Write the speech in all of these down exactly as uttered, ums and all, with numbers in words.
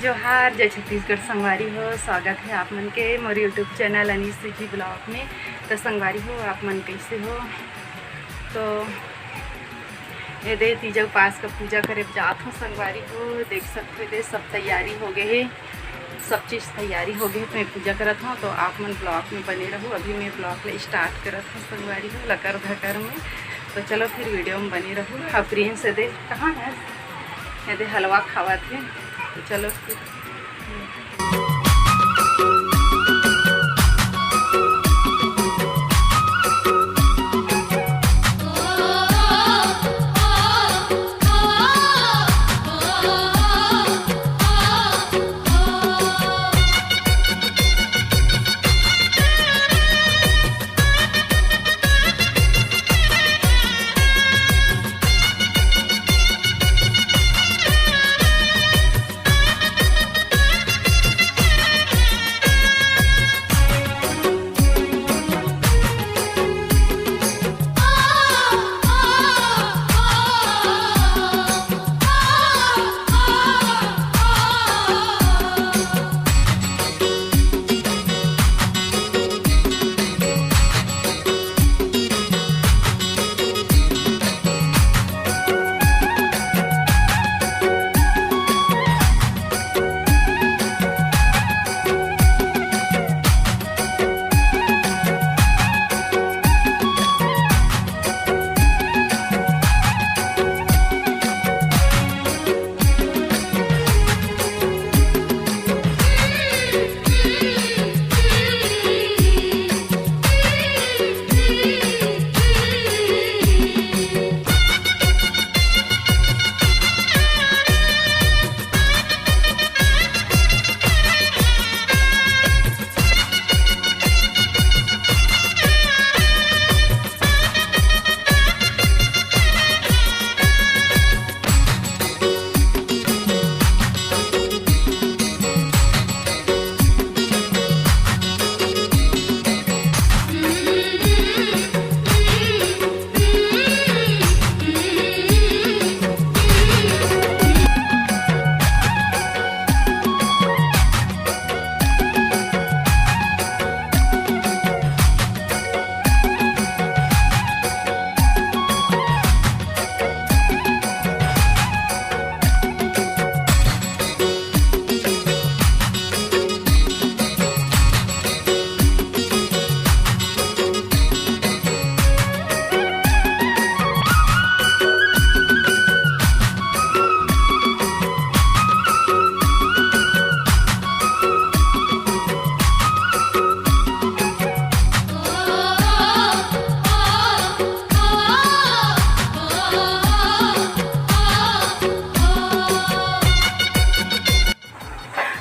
जोहार, जय छत्तीसगढ़ संगवारी हो, स्वागत है आप मन के मोर YouTube चैनल अनीस जी ब्लॉग में। तो संगवारी हो, आप मन कैसे हो? तो ये दे तीजा उपास का पूजा करे जात हूँ संगवारी हो। देख सकते हो, ये दे सब तैयारी हो गए है, सब चीज़ तैयारी हो गए है। तो मैं पूजा करत हूँ, तो आप मन ब्लॉग में बने रहू। अभी मैं ब्लॉग ले स्टार्ट करत हूँ संगवारी हो, लकर धकर में। तो चलो फिर वीडियो में बने रहू। अब प्रिंस ये दे कहाँ है? ये दे हलवा खावत है। तो चलो फिर।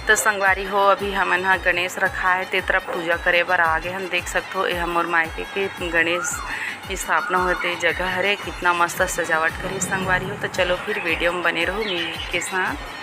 तो संगवारी हो, अभी हमन ह गणेश रखाए हे, ते तरफ पूजा करे बर आ गे हन। देख सकथो, ए ह मोर मायके के गणेश स्थापना होए ते जगह हरे। कितना मस्त सजावट करे संगवारी हो। तो चलो फिर वीडियो में बने रहो म्यूजिक के साथ।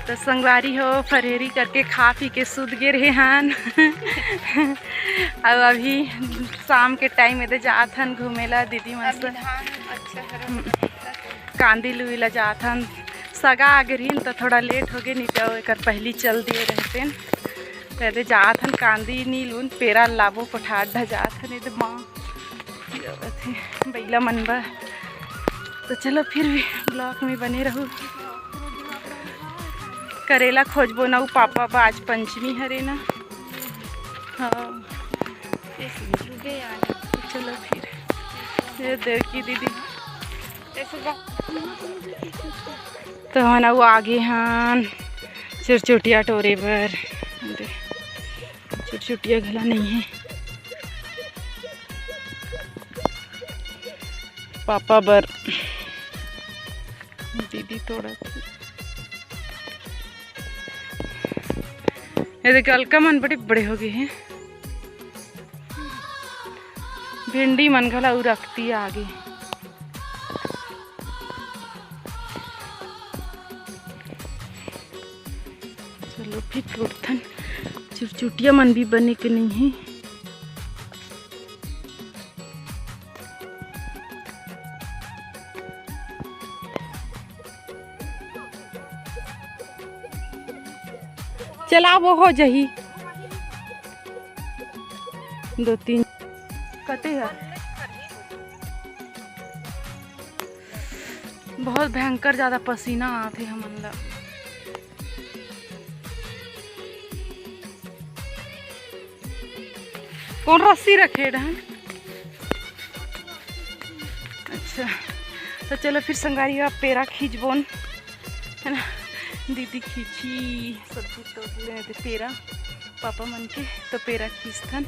तो संगवारी हो, फरहेरी करके खा पी के सुत गे रहे हन। अब अभी शाम के टाइम एदे जात हन घूमे ला दीदी मन से। अभी धान अच्छा हरा हम्म। कांदी लुई ला जात हन। सगा आ गे रहिन त थोड़ा लेट हो गे, नहीं तो एकर पहली चल दिए रहतेन। त एदे जात हन कांदी नी लून, पेरा लाबो कोठार ढा जात हन एदे माँ। बैला मन बर। तो चलो फिर भी ब्लॉग में बने रहू। करेला खोजबो ना, उ पापा बा, आज पंचमी हरे ना। हाँ। तो चलो फिर। ये देखी दीदी। तो हमन अउ आगे हन चुरचुटिया टोरे बर। दे, चुरचुटिया घला नहीं है। पापा बर दीदी तोड़त। ये देख, अलका मन बड़े बड़े हो गए हैं। भिंडी मन घला अउ रखती आगे। चलो फिर तोड़थन। चुरचुटिया मन भी बने के नहीं है। चला, वो हो जही। दो तीन कते है। बहुत भयंकर ज्यादा पसीना आथे हमन ला। कौन रस्सी रखे रहन? अच्छा, तो चलो फिर संगवारी हो, पेरा खींचबोन, है ना? दीदी खींची, सब्जी तोड़ ले थे पेरा, पापा मन के, तो पेरा खींचथन।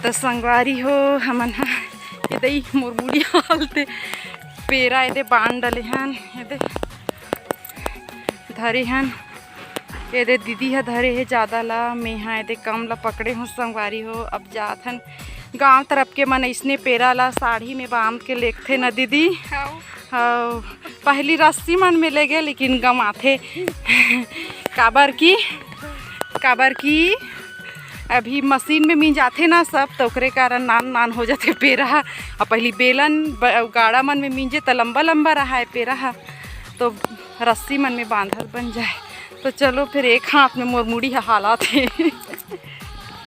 त संगवारी हो, हमन ह एदे मोर मुड़ी हालते पेरा एदे बांध डले हन, एदे धरे हन। एदे दीदी ह धरे हे जादा ला, मेहा एदे कम ला पकड़े हो संगवारी हो। अब जात हन गांव तरफ के मन अइसने पेरा ला साड़ी में बांध के लेगथे न दीदी। हव। हव, पहली रस्सी मन में लेगे लेकिन गमाथे। काबर की, काबर की अभी मशीन में मिंजाथे ना सब, तो ओकरे कारण नान नान हो जाथे पेरा ह। अब पहली बेलन ब-, गाड़ा मन में मिंजे त लंबा लंबा रहाय पेरा ह, तो रस्सी मन में बांधल बन जाए। तो चलो फिर एक हाथ में मोर मुड़ी ह हालात हे।